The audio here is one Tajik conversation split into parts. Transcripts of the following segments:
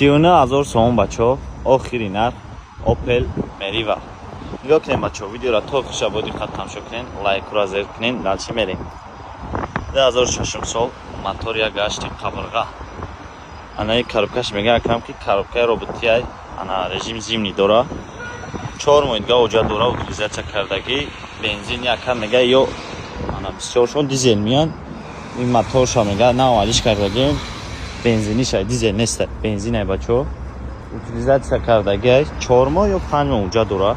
39 000 сомон, бачаҳо, охири нарх Опел Мерива. Нигоҳ кунем, бачаҳо, видеоро то охиша бо диққат тамошо кунен, лайкро зер кунен. Дальше мерем. 2006 сол, мотор як гашти қабирға. Анаи коробкаш мега акам, ки коробкаи роботияй, ана режим зимний дора, 4 моҳ дига оҷа дора, утилизация кардагӣ, бензин якам мега, ё ана бисёршон дизел меян. Ин моторша мега навалиш кардагим, бензиниша, дизел неста, бензинай, бачаҳо, утилизация кардагиай, 4 моҳ ё 5 моҳ уҷа дора.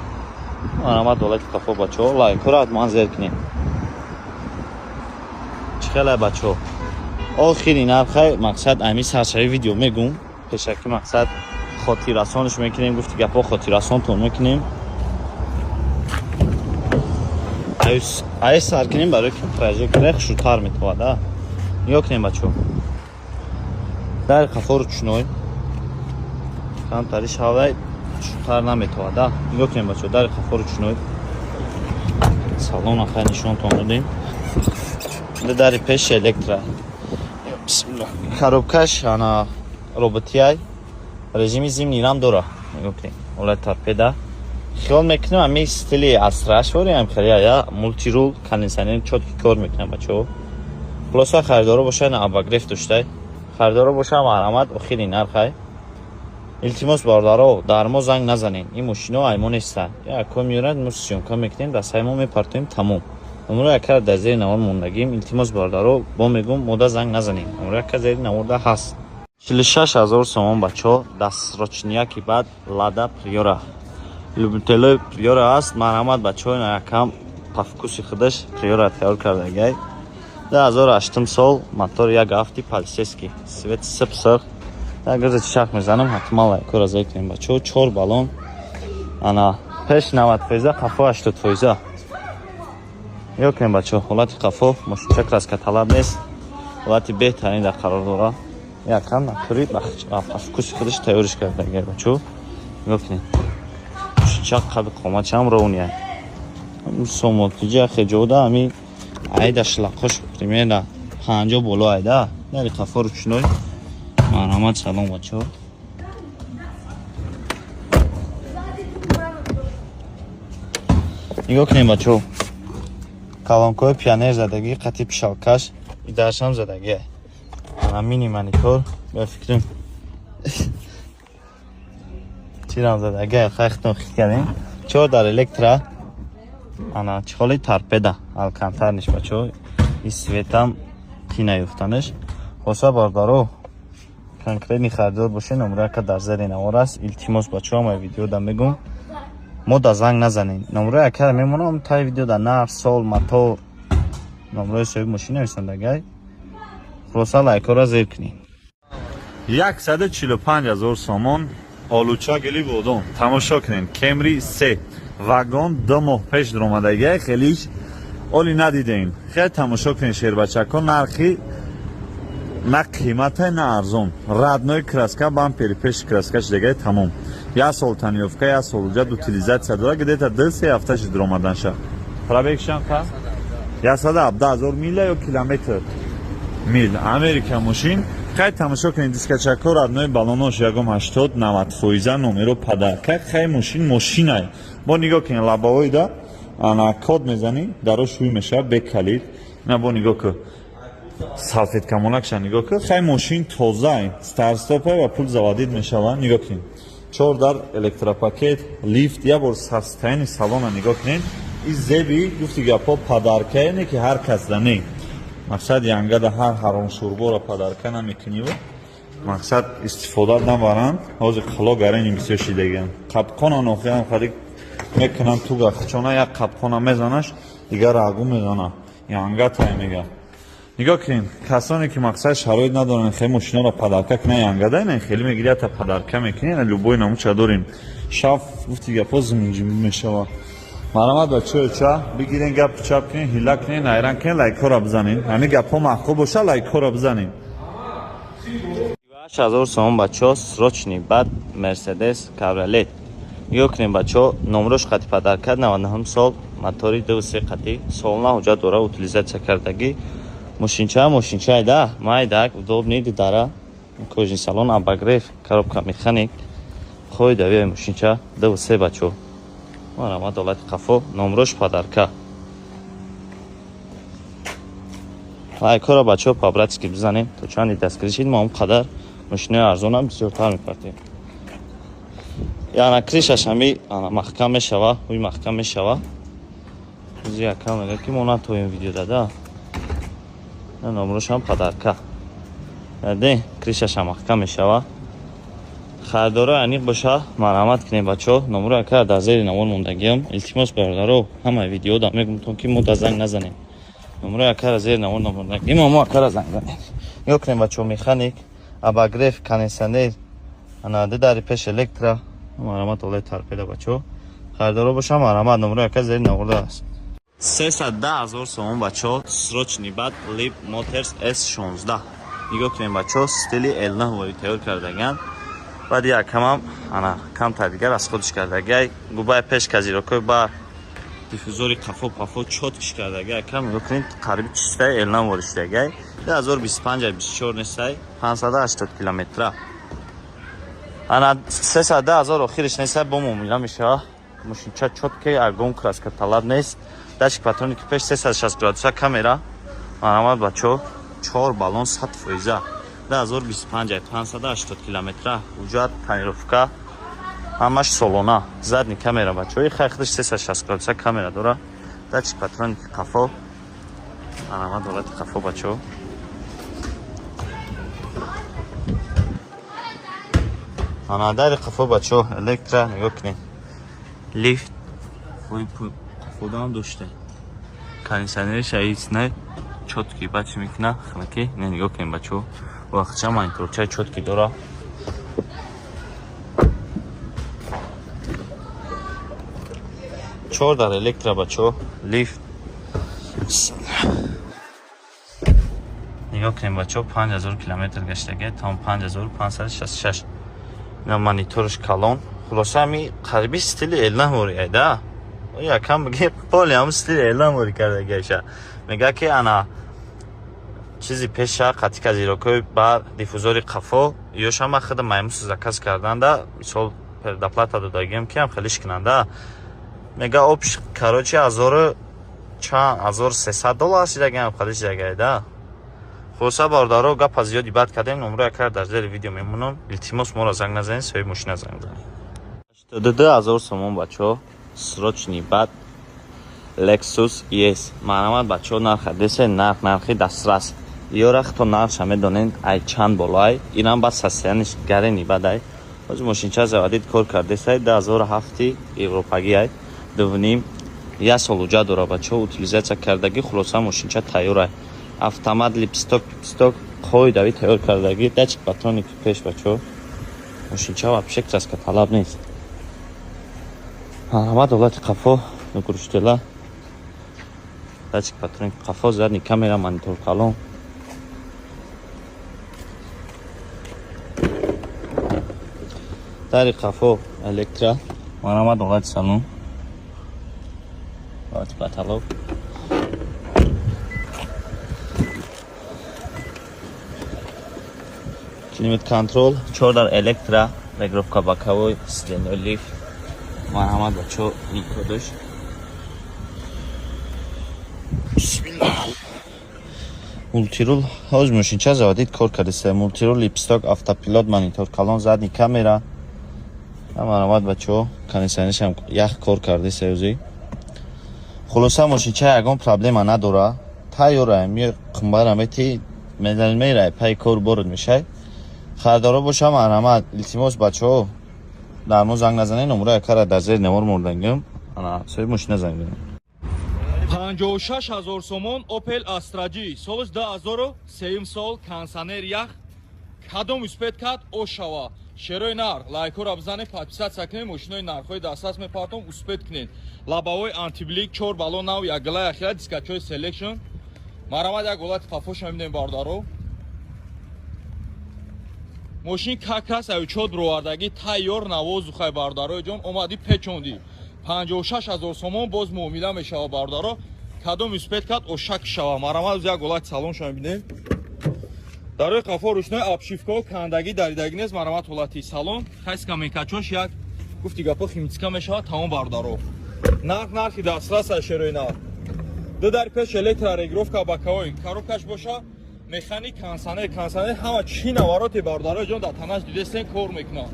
Марҳамат, ҳолати қафо, бачаҳо, лайкҳоро ҳатман зер кунем. Чӣ хелай, бачаҳо, охири нархай? Мақсад, ами саршави видео мегум, пешакӣ мақсад хотиррасонш мекунем, гуфти гапҳо хотиррасонтон мекунем. Ай сар кунем, барои ки прожектора хушрӯтар метавад. А нигоҳ кунем, бачаҳо, дар қафо ручной, камтари шавай хушрӯтар наметавад. А нигоҳ кунем, бачаҳо, дар қафо ручной, салона хай нишонтон додем. Дари пеши электро, бисмиллоҳ, коробкаш ана роботияй, режими зимнийрам дора. Нигоҳ кунем, ҳолати торпеда. Хиёл мекунем, ами стили асраш ворем хеле я мультирул, кондиционер чётко кор мекунам, бачаҳо. Хулоса, харидоро боша, на обогрев доштай, харидоро боша, марҳамат, охири нархай. Илтимос, бародаро, дар мо занг назанен, ин мошино аймо нестанд. Яко меоранд, мо съёмка мекунем, дар саи мо мепартоем, тамом. Номро яка дар зери навор мондагим. Илтимос, бародаро, бо мегум, мода занг назанем, номро яка зери наворда ҳаст. 46 000 сомон, бачаҳо, дастсрочнияки. Баъд Лада Приора, любителои Приора ҳаст, марҳамат, бачаҳо, якам по вкуси худаш Приора тайёр кардагай. 2008 сол, мотор як ҳафти, полицейский цвет, сип сирх. Як гӯза чашх мезанам, ҳатман лайкҳоро зер кунем, бачаҳо. Чор баллон, ана пеш 90 фоиза, қафо 80 фоиза. Нигоҳ кунем, бачаҳо, ҳолати қафо. Мошинча краскаталаб нест, ҳолати беҳтарин дар қарор дора. Якам натури по вкуси худаш тайёриш кардагай, бачаҳо. Нигоҳ кунем, мошинча қади қоматшам ровный. Сомотиҷа хеҷода ами айда шлақош примерно 50 боло айда. Дари қафо ручной. Марҳамат, салом, бачаҳо. Нигоҳ кунем, бачаҳо, колонкаҳои Пионер задагӣ, қати пишалкаш идаршам задагӣ, ана мини монитор, ба фикрам, чирам задагӣ. Хайхтон хит кардем. Чор дар электро, ана чехоли торпеда, алкантарниш, бачаҳо, и светам қина ёфтанаш. Хоса, бародаро, конкретный харидор боше, номрака дар зери навор аст. Илтимос, бачаҳо, ма видеода мегум, мо да занг назанем, номрои акара мемонам таи видео да, нарх, сол, мотор, номрои соҳиби мошина нависандагай. Хулоса, лайкҳоро зер кунед. 145 000 сомон, олуча гили бодом. Тамошо кунед, Кемри се вагон, 2 моҳ пеш даромадагия, хелиш оли надидем. Хеле тамошо кунед, шербачако, нархи на қимата, на арзон, родной краска, бампери пеши краскаш дегай, тамом. Як сол тонировка, як сол уҷад, утилизация дора, где-то 2-3 ҳафта шид омаданша. Пробег шанқа? 117 000 миля ё километр? Мил. Америка мошин. Хай, тамошо кунед, дискачако родной, балонош ягом 80-90 фоиза, номеро подарка. Хай, мошин мошинай. Бо нигоҳ кунед, лабовой да ана код мезанӣ, даро шӯй мешавад бе калид. На, бо нигоҳ кун, салфетка монакша нигоҳ кун. Хай, мошин тозай, старт-стопай ва пул заводить мешавад. Нигоҳ кунед, чор дар электропакет, лифт. Як бор состояние салона нигоҳ кунед. И зеби, гуфти гапҳо, подарка не ки ҳар кас да не. Мақсад, янгада ҳар ҳаромшӯрборо подарка намекуниву мақсад истифода набаранд. Ҳозир қило гарени бисёр шидагиам, қабқона нохиам хари мекунам, туга хичона як қабқона мезанаш, дигар рагу мезана, янгатай мега. Нигоҳ кунед, касоне ки мақсад шароит надоранд, хеле мошинаро подарка кунанд, янгада не хеле мегирята, подарка мекунед, любой намуча дорем. Шаф, гуфти гапҳо, зиминҷимӣ мешавад. Марҳамат, бачаҳо, бигирен, гап чап кунед, ҳила кунед, найран кунед, лайкҳоро бизанед. Ҳамин гапҳо маъқул боша, лайкҳоро бизанед. 8000 сомон, бачаҳо, срочный. Баъд Мерседес кабриолет. Нигоҳ кунем, бачаҳо, номрош қати подарка, 99 сол, мотори 2.3, қати солна ҳуҷҷат дора, утилизация кардагӣ. Мошинча мошинчай да майдак, удобный, дидара. Кожаный салон, обогрев, коробка механик. Хои давиай мошинча 2 3, бачо. Марҳамат, ҳолати қафо, номрош подарка. Лайкҳоро, бачаҳо, по-братски бизанем, то чанди дастгирӣ шид, мо он қадар мошинои арзонам бисёртар мепартем. Яна крышаш ҳами ана маҳкам мешава, ҳуй маҳкам мешава. Рӯзи якам мега, ки мо натоем видео дада. Номрошам подарка. Де крышашам маҳкам мешава. Харидоро аниқ боша, марҳамат кунем, бачаҳо. Номро ака дар зери навор мондагиам. Илтимос, бародаро, ҳамаи видеода мегумтон, ки мо да занг назанем. Номро акара зери навор намондагим, мо акара занг занем. Нигоҳ кунем, бачаҳо, механик, обогрев, кондитсионер, ана ду дари пеш электро. Марҳамат, олаи торпеда, бачаҳо. Харидоро боша, марҳамат, номро ака зери наворда аст. 310 000 сомон, бачаҳо, срочный бад Leapmotor S16. Нигоҳ кунем, бачаҳо, стили L9 вори тайёр кардаган. Баъди якамам ана камтар дигар аз худш кардагай. Губаи пеш, козырёкои бар, диффузори қафо пафо чёткиш кардагай. Якам нигоҳ кунед, қариби чистаи L9 вори шудагай. 2025, 24 нестай, 580 километра. Ана 310 000 охириш нестай, бо муомила мешава. Мошинча чётке, ягон краска талаб нест. Датчик парктроники пеш, 360 градуса камера. Марҳамат, бачаҳо, чор баллон 100%. 2025, 580 километра, ҳуҷҷат, тонировка ҳамаш солона. Задний камера, бачаҳо, хай худаш 360 градуса камера дора. Датчик парктроники қафо. Марҳамат, ҳолати қафо, бачаҳо. Ана дари қафо, бачаҳо, электро, нигоҳ кунед. Лифт қафодаам дошта. Кондитсионериш аиц не, чёткий бачи мекуна, хнаки, не, нигоҳ кунед, бачаҳо. Вақтча мониторчаи чёткий дора. Чор дар электро, бачаҳо, лифт. Нигоҳ кунед, бачаҳо, 5000 километр гаштага, там 5566. Ина мониторш калон. Хулоса, ҳами қариби стили L9 вори айда. Якам бигем, поли ҳам стили L9 вори кардагиша. Мега, ки ана чизи пеша, қати козырёкои бар, диффузори қафо, ёша ма худа маймус заказ карданда, мисол, предоплата додагиам, ки ҳам хелиш кунанда. Мега, общ, короче, ҳазору чанд, 1300 доллар шидагиам, хелиш шидагида. Хулоса, бародаро, гапа зиёди бад кардем, номро якар дар зери видео мемонам. Илтимос, моро занг назанед, соҳиби мошина занг занед. 82 000 сомон, бачаҳо, срочный бад Lexus ES. Марҳамат, бачаҳо, нарха десе, нарх нархи дастрас. Ёра хто нархша медонед, ай чанд болоай. Инам бад состояниш гарени бадай. Ҳозир мошинча заводить кор кардесай, 2007 европагӣ ай. Дувним як сол уҷа дора, бачаҳо, утилизация кардагӣ, хулоса, мошинча тайёрай. Автомат, лепесток, писток, қоидави тайёр кардагӣ, датчик парктроники пеш, бачаҳо. Мошинча вообще краска талаб нест. Марҳамат, ҳолати қафо, нукруштела. Датчик парктроники қафо, задний камера, монитор калон. Дари қафо электро. Марҳамат, ҳолати салон. Ҳолати потолок. Климат контрол, чор дар электро, регулировка боковой, сиденье, лифт. Марҳамат, бачаҳо, никодаш. Бисмиллах. Мультирул, ҳозир мошинча заводить кор кардеста. Мультирул, лепесток, автопилот, монитор калон, задний камера. Марҳамат, бачаҳо, кондитсионершам ях кор кардеста ӯзи. Хулоса, мошинча ягон проблема надора. Тайёра, ми қимбара мети медал мерай, пай кор борд мешай. Харидоро боша, марҳамат, илтимос, бачаҳо, дар мо занг назанед, номро якара дар зери навор мордангим. Ана соҳиби мошина занг занед. 56 ҳазор сомон Opel Astra J, солаш 2003 сол, кондитсионер ях, кадом успеть кард ошава. Шерои нарх, лайкҳоро бизанед, подписаться кунед, мошинои нархҳои дастрас мепартом, успеть кунед. Лобовой антиблик, чор баллон нав, якгала яхела, дискачои селекшн. Марҳамат, як ҳолати қафоша мебинем, бародаро. Мошин как раз аю чот бировардагӣ, тайёр, навозухай, бародарои ҷон, омадӣ печондӣ. 56 ҳазор сомон, боз муомила мешава, бародаро. Кадом успеть кард ошак шава. Марҳамат, як ҳолати салонша мебинем. Дар рӯи қафо рӯшнои обшивкао кандагӣ даридагӣ нест. Марамат, ҳолати салон хай, скамейкачош як гуфти гапо химчистка мешавад, тамом, бародаро. Нарх нархи дастрас аст, шерои нарх. Ду дар пеш электрорегулировка боковой, коробкаш боша механик, кондиционер, кондиционер ҳама чӣ навароти, бародарои ҷон, дар танаш дидестен, кор мекунад.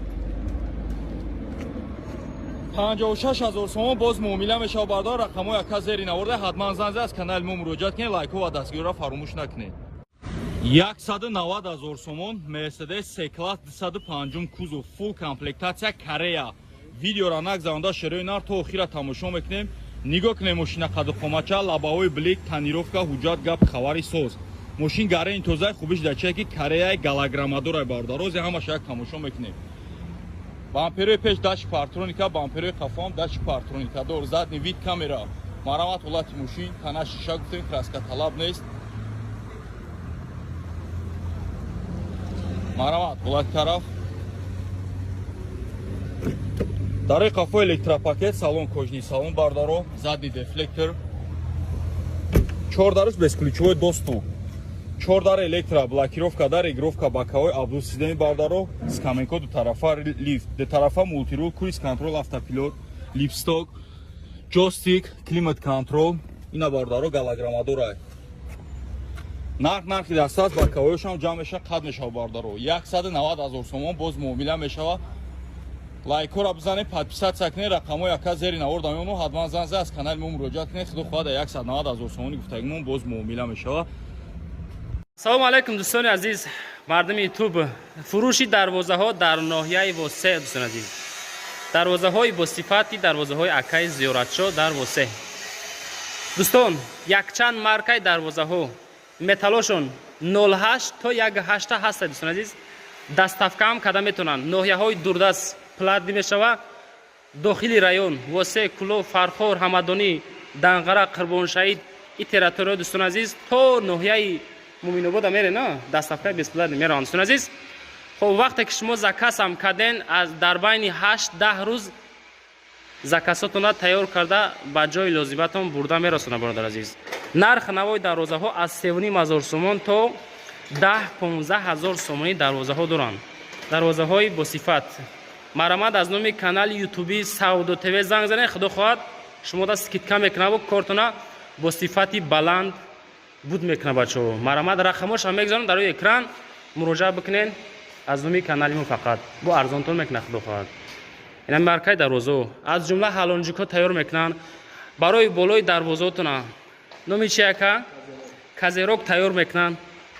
56 000 сомон, боз муомила мешавад, бародар. Рақамҳои ака зери наворда, ҳатман занг аз канали мо муроҷиат кунед, лайкҳо ва дастгириро фаромӯш накунед. 190 000 сомон Мерседес С класс, 205 кузов, фулл комплектация, Корея. Видеора нагзаронда, шерои нар, то охира тамошо мекунем. Нигоҳ кунем, мошина қаду қомача, лобовой блик, тонировка, ҳуҷҷат, гап хабари соз. Мошин гарени тозаи. Хубиш дар чие, ки Кореяи, голограммадорай, бародар. Рози ҳамаша як тамошо мекунем. Бамперои пеш датчик парктроника, бамперои қафоам датчик парктроника дор, задний вид камера. Марамат, ҳолати мошин, тана шиша гуфтем, краска талаб нест. Марамат, ҳолати тараф. Дарои қафо электропакет, салон кожаный салон, бардаро, задний дефлектор, чор даруш бесключевой доступ, чор дар электро блокировка, дар регулировка боковой, обдув системи, бардаро, скамейко дутарафа, лифт дутарафа, мультирул, круиз контрол, автопилот, липсток, джойстик, климат контрол. Ина, бардаро, голограммадорай. Нарх нархи дастраст, боковойшам ҷамъ мешава, қад мешава, бардаро. 190 000 сомон, боз муомила мешава. Лайкҳоро бизанед, подписаться кунед. Рақамҳои ака зери навор дамеону, ҳатман занг зад, аз канали мо муроҷиат кунед. Худо хоҳад, 190 000 сомони гуфтагимон боз муомила мешава. Салому алайкум, дӯстони азиз, мардуми Ютуб. Фурӯши дарвозаҳо дар ноҳияи Восе. Дӯстони азиз, дарвозаҳои босифати дарвозаҳои акаи Зиёратшо дар Восе. Дӯстон, якчанд маркаи дарвозаҳо, металлошон 08 то 18 ҳастад. Дӯстони азиз, доставкаам карда метавонанд ноҳияҳои дурдаст, платный мешава. Дохили район Восе, Кӯлоб, Фархор, Ҳамадонӣ, Данғара, Қурбоншаҳид и территорияҳо, дӯстони азиз, то ноҳияи Муминобода мере на, доставкаи бесплатный мераванд, дӯстони азиз. Хоб, вақте ки шумо заказам карден, аз дар байни 8-10 рӯз заказотонро тайёр карда, ба ҷои лозиматон бурда мерасонад. Бародар азиз, нарх навои дарвозаҳо аз 3,5 ҳазор сомон то 10-15 ҳазор сомонӣ дарвозаҳо доранд, дарвозаҳои босифат. Марамад, аз номи канали ютуби Савдо ТВ занг занед, худо хоҳад, шумо да скидка мекунаву кортона бо сифати баланд буд мекунад. Бачаҳо, марамад, рақамошам мегузорам дар рӯи экран, муроҷиат бикунед. Аз номи канали мо фақат бо арзонтон мекунад, худо хоҳад. Ина маркаи дарвозао, аз ҷумла ҳалонҷикҳо тайёр мекунанд барои болои дарвозаотона, номи чи ака, козырёк тайёр мекунанд.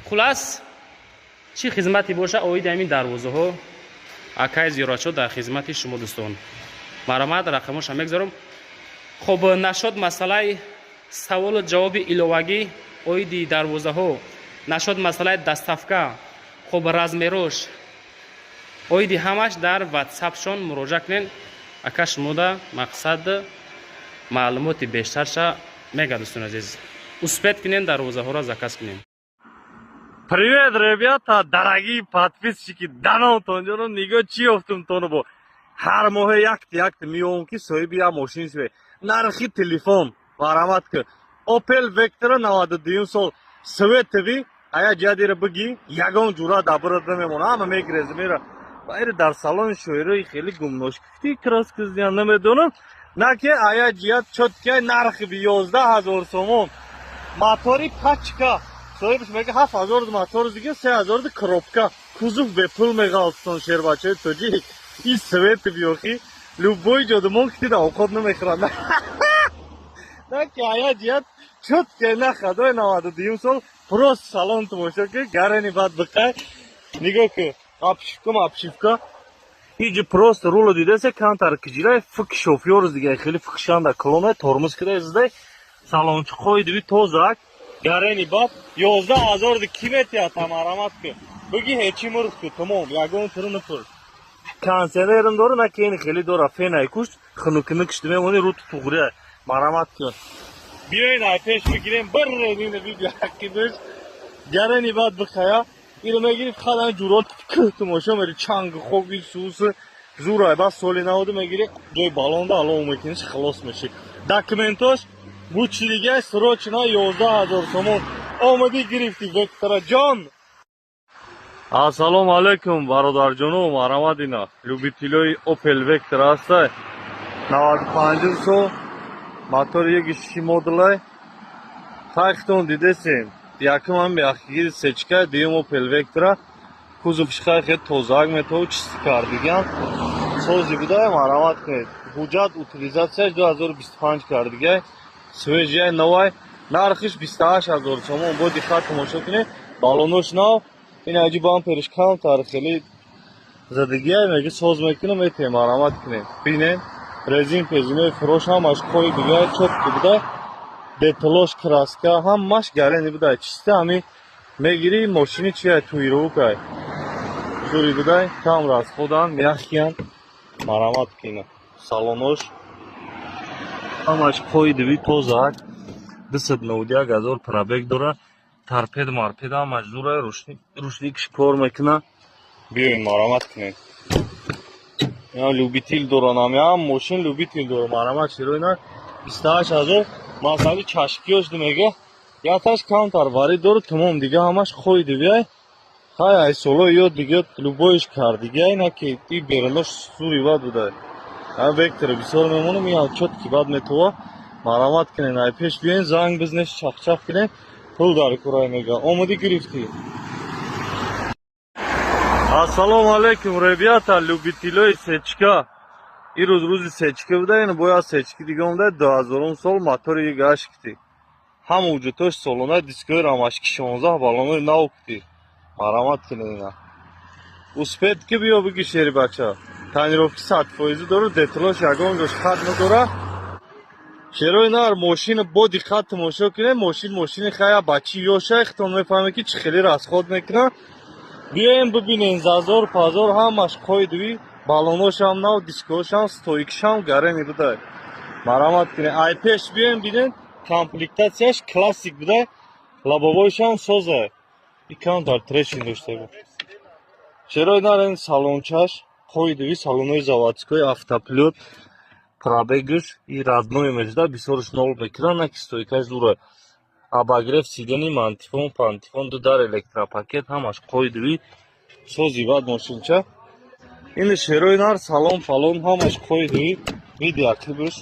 Хулас, чӣ хизмате боша оиди ҳамин дарвозаҳо, акаи Зиёратшо дар хизмати шумо. Дӯстон, марамад, рақамошам мегузорам. Хоб, нашод масъалаи саволу ҷавоби иловагӣ оиди дарвозаҳо, нашод масъалаи доставка, хоб, размерош, оиди ҳамаш дар ватсапшон муроҷиат кунед. Ака шумода мақсад маълумоти бештарша мега. Дӯстони азиз, успеть кунед, дарвозаҳоро заказ кунед. Привет, ребята, дорогие подписчики, данотон ҷоно, нигоҳ чӣ ёфтум тону бо. Ҳар моҳе якти якти меём, ки соҳиби як мошин шаве. Нархи телефон, марамат ки. Opel Vectra 92 сол, световый, ая ҷадира биги, ягон ҷура дабрат намемона, ҳама мегиреза мера. Байри дар салони шоирои хеле гумношкифти краска зиян намедонам. На ки ая ҷият чёткий, нархи би 11 000 сомон. Мотори пачка, соҳибаш мега 7000 мотор, дига 3000 коробка, кузов бепул меғалтон. Шербачаи тоҷик, и свет биёхи любой ҷодумон ки да овқот намехӯрад. На ки ая ҷият чёткий, нахадои 92 сол, просто салон тамошо ки, гарани бад биқай, нигоҳ ки, обшивка обшивка иҷи, просто рула дидасе, камтар киҷирай, фик шофёр дига хеле фикшанда клона тормоз кидай зидай. Салончиқои диби тозак, гарени бад, 11 000 ди ки метиҳад? Тамарамат ки биги, ҳечи мурх ки, тамом, ягон тиру напур. Кондиционерам дора, на ки хеле дора, фенай кушт, хунукини кишти мемони, руту туғрия. Марамат ки, биёин, ай пеш бигирем, бирренина видео ҳаққидуш. Гарени бад бихая, иро мегири, фақат ан ҷурот ки тамошо мери, чанг хоки сус зурай. Бас соли наводу мегири, ҷои балонда алов мекуниш, халос меши. Документош бучи дига, срочно 11 000 сомон омадӣ, гирифтӣ Вектора ҷон. Ассалому алайкум, бародарҷоно, марҳамат, ина любителои Opel Vectra ҳастай. 95 сол, мотори яки шиши модулай. Хайхтон дидесем. Якум ҳам яхгири сечка, дуюм Opel Vectra. Кузовш хай хел тозаак метаву чисти кардиган. Сози будай, марҳамат кунед. Ҳуҷҷат утилизатсияш 2025 кардигай. Свежий, новай. Нархиш 28 000 сомон. Бо диққат тамошо кунед. Балонош нав. Ин аҷи бампериш камтар хеле задагиай, меги соз мекунам, метем, марҳамат кунед. Бинед, резин пезинои фурош ҳамаш қои дигар чётко буда. Деталош, краска ҳамаш гарени буда. Чиста ҳами мегири мошини чия туирукай. Зури будай, кам расходан, мягкиян. Марҳамат кунед. Салонош ҳамаш қои диви тозаак. 291 000 пробег дора. Торпед марпед ҳамаш зура, ручникш кор мекуна. Биёед, марҳамат кунед. Я любитель доран, ҳам мошин любитель дора. Марҳамат, широина 28 000 масали чашкиёш мега. Яташ камтар вари дору, тамом, дига ҳамаш хои дивиай. Хай ай соло ёд дига любойш кардигай, на ки и берунош сури бад будай. Ҳам Вектора бисёр мемонам, ин чётки бад метова. Марҳамат кунед, ай пеш биёен, занг бизнес чахчах кунед. Пул дар курай мега. Омадӣ, гирифтӣ. Ассалому алайкум, ребята, любителои сечка. Ирӯз рӯзи сечка буда, ин бояд сечки дига омда, 2000 сол, мотори гашт кити. Ҳама вуҷудтош солона, дискои рамашки 16, балонои нав кити. Марҳамат кунед ина. Успеть ки биё биги, шери бача. Тонировки 100 фоизӣ дору, деталош ягон ҷош хат надора. Шерои нар, мошина бо диққат тамошо кунед. Мошин мошини хая бачи ёша, хитон мефаҳмед, ки чӣ хеле расход мекунад. Биёем, бибинем, зазор пазор ҳамаш қоидавӣ, баллоношам нав, дискошам, стойкишам гарени будай. Марҳамат кунед, ай пеш биёем, бинед, комплектатсияш классик будай, лобовойшам созай. И камтар трещин дошта буд. Шерои нар, ин салончаш қоидавӣ, салонои заводской, автоплёт, пробегш и родной мешуда, бисёрш нол мекунад, на ки стойкаш дура. Обогрев сидени, мантифон, пантифон, ду дар, электропакет, ҳамаш қоидавӣ, сози бад мошинча. Ин шерои нар, салон фалон ҳамаш қоидавӣ, види ақибш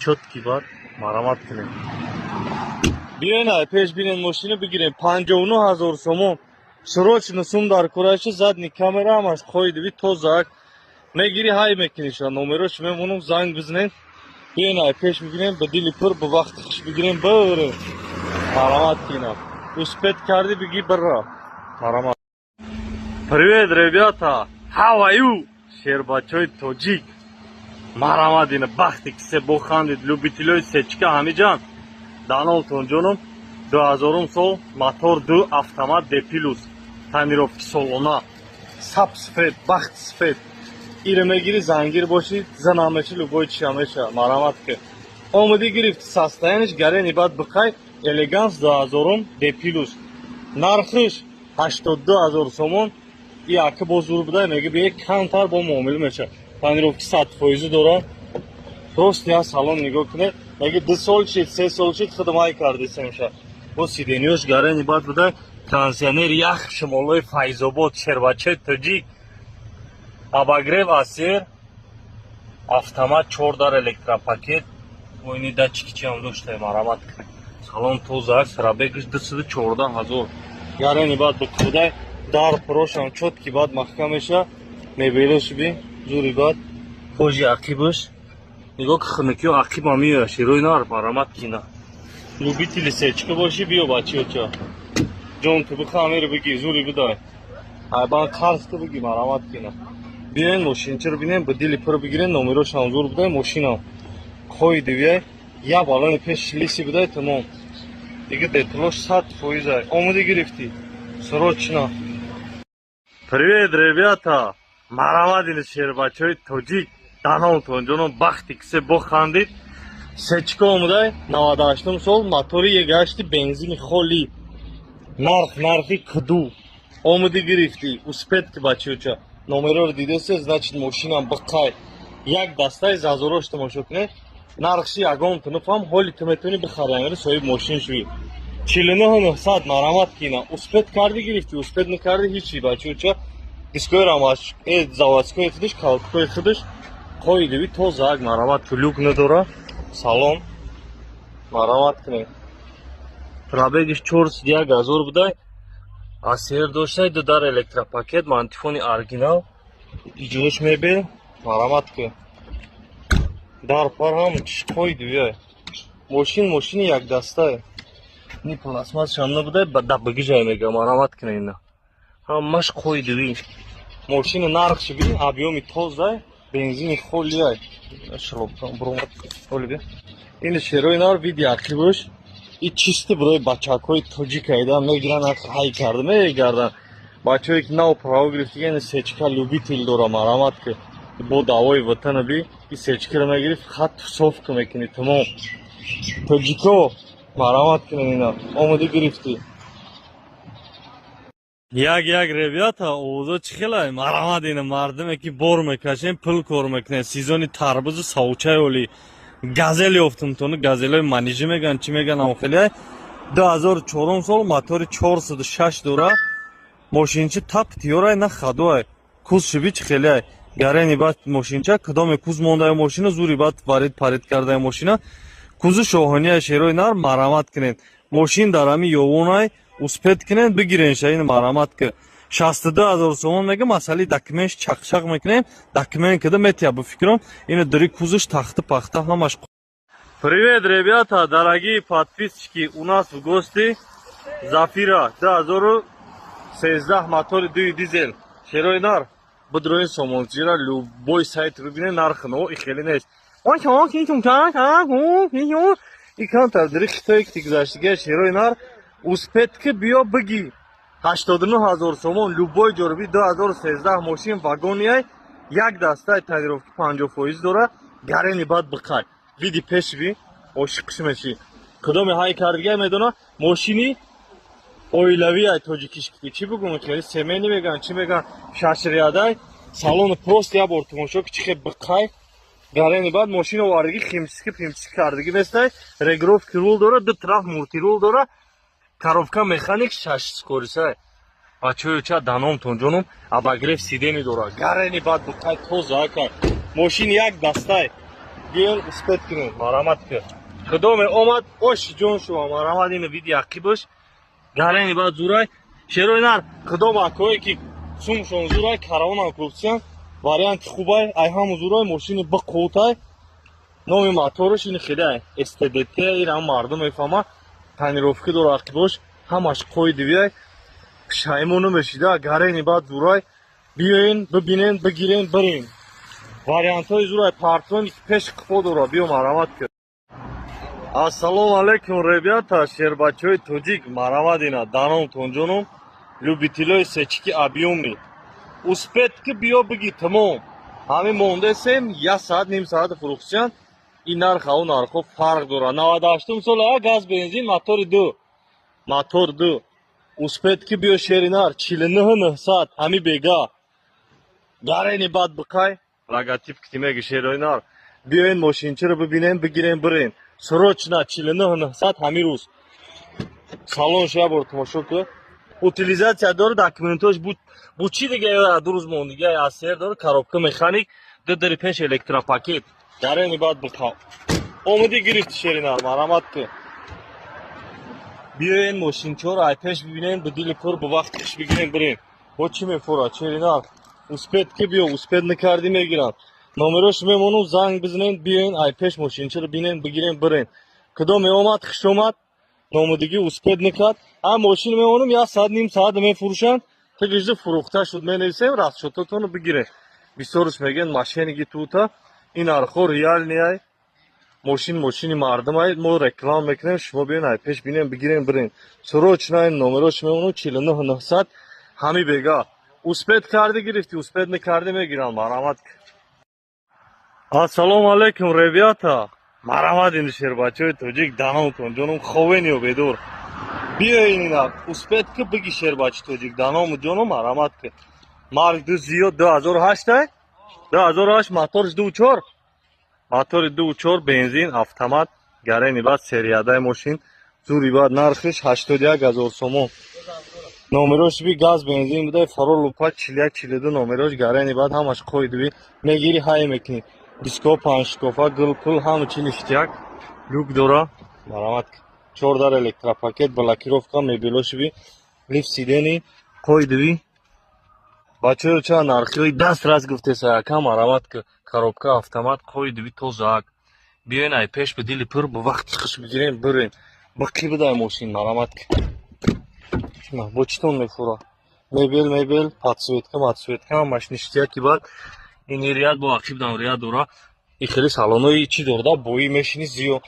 чётки бад, марҳамат кунед. Биёен, ай пеш бинен, мошина бигирем, 59 000 сомон. Срочно сум дар кураши, задний камера ҳамаш қоидавӣ, тозак. Мегири, ҳай мекуниша, номерош мемонам, занг бизнен. Биёен, ай пеш бигирем, ба дили пур, ба вақти хуш бигирем, бирем. Марҳамат кунам. Успеть кардӣ, биги, бира. Марҳамат. Привет, ребята! How are you? Шербачои тоҷик. Марҳамат, ина бахти кисе бохандид, любителои сечка ҳамиҷан. Данолтон ҷоном, 2000 сол, мотор 2, автомат, D плюс. Тонировки солона. Сап сфед, бахт сфед. Ире мегири, зангир бошӣ, занам меши, любой чия меша. Марҳамат ки. Омадӣ, гирифти, состояниш гарени бад бихай, элеганс 2000 D плюс. Нархиш 82 000 сомон. И ака боз зур буда, меги бие, камтар бо муомила меша. Тонировки 100 фоизӣ дора. Просто я салон нигоҳ кунед. Меги 2 сол шид, 3 сол шид, хидмай кардисемша. Бо сидениёш гарени бад буда, кондиционер ях, шимолои Файзобод, шербачаи тоҷик. Обогрев асер, автомат, чор дар, электропакет, оини датчики чиам дошта, марҳамат кунед. Салон тоза, пробегш 214 000. Гарени бад бикудай, дар пурошам чётки бад маҳкам меша, мебелош би, зури бад, кожи ақибаш. Нигоҳ ки хунукиё ақибам меояд, широи нар, марҳамат кина. Любители сечка бошӣ, биё, бачиёча. Ҷон ту бихамери биги, зури бидай. Айбан қарз ту биги, марҳамат кина. Биёен, мошинчаро бинем, ба дили пур бигирен, номерошам зур будай, мошинам. Қои дивияй, я балони пеш лиси будай, тамом. Дига деталош 100 фоизай. Омадӣ, гирифтӣ. Срочно. Привет, ребята! Марҳамат, ини шербачаҳои тоҷик. Данолтон ҷоном, бахти кисе бохандид. Сечка омадай, 98 сол, мотори егашти, бензини холӣ. Нарх нархи куду. Омадӣ, гирифтӣ. Успеть ки, бачаёча. Номероро дидесе, значит, мошинам биқай. Як дастаи зазорош тамошо кунед. Нархши ягон ту нафаҳм, ҳоли ту метавонӣ бихари, амири соҳиби мошин шавӣ. 49 900, марамат кина. Успеть карди, гирифти, успеть накарди, ҳичи, бачуча. Дискои рамаш, заводской худиш, калкои худиш, қоидиви тозаак, марамат, люк надора. Салон. Марамат кунед. Пробег иш 401 ҳазор будай. АСР доштай, ду дар электропакет, мантифони оригинал, иҷош мебел, марамат ки. Дар пар ҳам қоидивиай. Мошин мошини якдастае. Ни пластмассшам набудай, ба бигижай мега, марамат кунед ина. Ҳамаш қоидивӣ. Мошини нархши би, объём и тозай, бензини холиай. Шилоб, ин шерои нар види ақибош и чисто барои бачакҳои тоҷик айда мегиранд, ҳай карда мегарданд. Бачаҳое ки нав право гирифтига, ин сечка любитель дора, марамат ки бо даъвои ватана би и сечкаро мегириф, хат совка мекунӣ, тамом. Тоҷико, марамат кунед ина, омода гирифтӣ. Як як, ребята, овозо чӣ хелай, марамат ина. Мардуме ки бор мекашем, пул кор мекунем, сезони тарбузу савчаи оли Газел ёфтум тону. Газелои манижӣ меган, чӣ меган, амхелиай. 2004 сол, мотори 406 дора. Мошинчи тап тиёрай, на хадуай, куз шиби чӣ хелиай гарени. Баъд мошинча кадоме куз мондаи, мошина зури баъд варид парид кардаи, мошина кузу шоҳония. Шерои нар, марамат кунед. Мошин дар ҳами ёвонай, успеть кунед, бигирен ша ин, марамат ки. 62 000 сомон мега. Масъалаи документ чақчақ мекунем, документ кида метия, бо фикрам. Ина дари кузуш тахта пахта ҳамаш. Привет, ребята, дорогие подписчики, у нас в гости Зафира 2013, мотори дуи дизел. Шерои нар, бидроин сомончира, любой сайт бибине, нархи но и хеле нест. И камтар дари хитое ки гузаштига. Шерои нар, успеть ки, биё бигӣ. 89 000 сомон, любой ҷориби. 2013 мошин вагонияй, як дастаи, тонировки 50% дора, гарени баъд биқай. Види пешви ошиқш мешӣ. Кадоме ҳай кардига медона, мошини оилавӣ ай, тоҷикиш ки чӣ бугум, хеле семейный меган, чӣ меган, шашрядай. Салону просто як бор тамошо ки, чӣ хел биқай, гарени баъд. Мошин овардагӣ, химчистка пимчистка кардагӣ нестай, регулировки рул дора, ду тараф мультирул дора, коробка механик, шаш скоростной. Бачаҳои ча, даномтон ҷонум, обогрев сидений дора, гарени баъд биқай, тоза акай. Мошин як дастай. Биён, успеть кунед, марамат ки. Худоме омад, ош ҷон шума, марамат, ина види ақибаш, гарени баъд зурай. Шерои нар, худом акое ки сумшон зурай, каравонам курсиян, варианти хубай, ай ҳаму зурай, мошини биқутай. Номи мотораш ини хеле ай СТДТ, ира мардум мефаҳма. Тонировка дора ақибош, ҳамаш қоидивиай, пушаймон намешида, гарени баъд зурай. Биёен, бибинен, бигирен, бирен. Вариантҳои зурай, парктроник пеш қифо дора. Биё, марамат ки. Ассалому алайкум, ребята, шербачаҳои тоҷик, марамат ина, даномтон ҷонум, любитель ои сечки объёмный. Успеть ки, биё биги, тамом. Ҳамин мондесем, як саат, ним саат фурӯхтиян. Ин нарх ау нархҳо фарқ дорад. 98-ум сол, а газ, бензин, мотори ду. Мотор ду. Успеть ки, биё, шери нар, 49 900, ҳами бега. Гарени бад биқай, логотип ки меги, шерои нар. Биёен, мошинчиро бибинем, бигирем, бирен. Срочно 49 900, ҳамин рӯз. Салонш як бор тамошо кун. Утилизация дора, документош бу чӣ дига, ду рӯз мондига, АСР дора, коробка механик, ду дари пеш электропакет. Гарени баъд биқа. Омадӣ, гирифти, шери нар, марамат ки. Биёен, мошинчиҳоро ай пеш бибинем, ба дили пур, ба вақти хиш бигирем, бирем. Бо чӣ мефурад, шери нар? Успеть ки, биё, успеть накардӣ, мегирам. Номерош мемонум, занг бизанед, биёен, ай пеш мошинчиро бинем, бигирем, бирем. Кадоме омад, хуш омад, номудигӣ, успеть накард. А мошин мемонум, як саат, ним саат мефурӯшанд. Тагижда фурӯхта шуд менависем, расчёт отонро бигирем. Бисёрш мегӯянд мошенники тута. Ин нархҳо реальный ай. Мошин мошини мардум ай, мо реклама мекунем, шумо биёен, ай пеш бинем, бигирем, бирем. Срочно ин номерош мемонум, 49 900, ҳами бега. Успеть кардӣ, гирифтӣ, успеть накардӣ, мегирам, марамат. Ассалому алайкум, ребята. Марамат ин шербачаҳои тоҷик, даномтон ҷонум, ховен ё бедор. Биёен ина, успеть ки, биги, шербачи тоҷик, даному ҷонум, марамат ки. Марк ду зиёд 2008 ай? 2008, моторш 2.4. Мотори 2.4, бензин, автомат, гарени баъд, сериядаи мошин. Зури баъд, нархиш 81 000 сомон. Номерош би газ, бензин буда, фаро лупа 41 42 номерош гарени. Баъд ҳамаш қоидиби мегири, ҳай мекунӣ. Диско панҷшикофа, гул пул, ҳама чи ништяк. Люк дора, марамат. Чордар электропакет, блокировка, мебелошиби, лифт сидений қоидиби. Бачаё, ча нархиҳои дастрас гуфтеса, яка, марамат. Коробка автомат, қоидиби, тозаак. Биёен, ай пеш ба дили пур, ба вақти хуш бигирем, бирем. Бақӣ бидай мошин, марамат. Бо читон мефура? Мебел, мебел, подсветка, подсветка, ҳамаш ништяки. Баъд ин ряд бо ақиб дам ряд дора. И хеле салонои чӣ дорда, боӣ мешини зиё.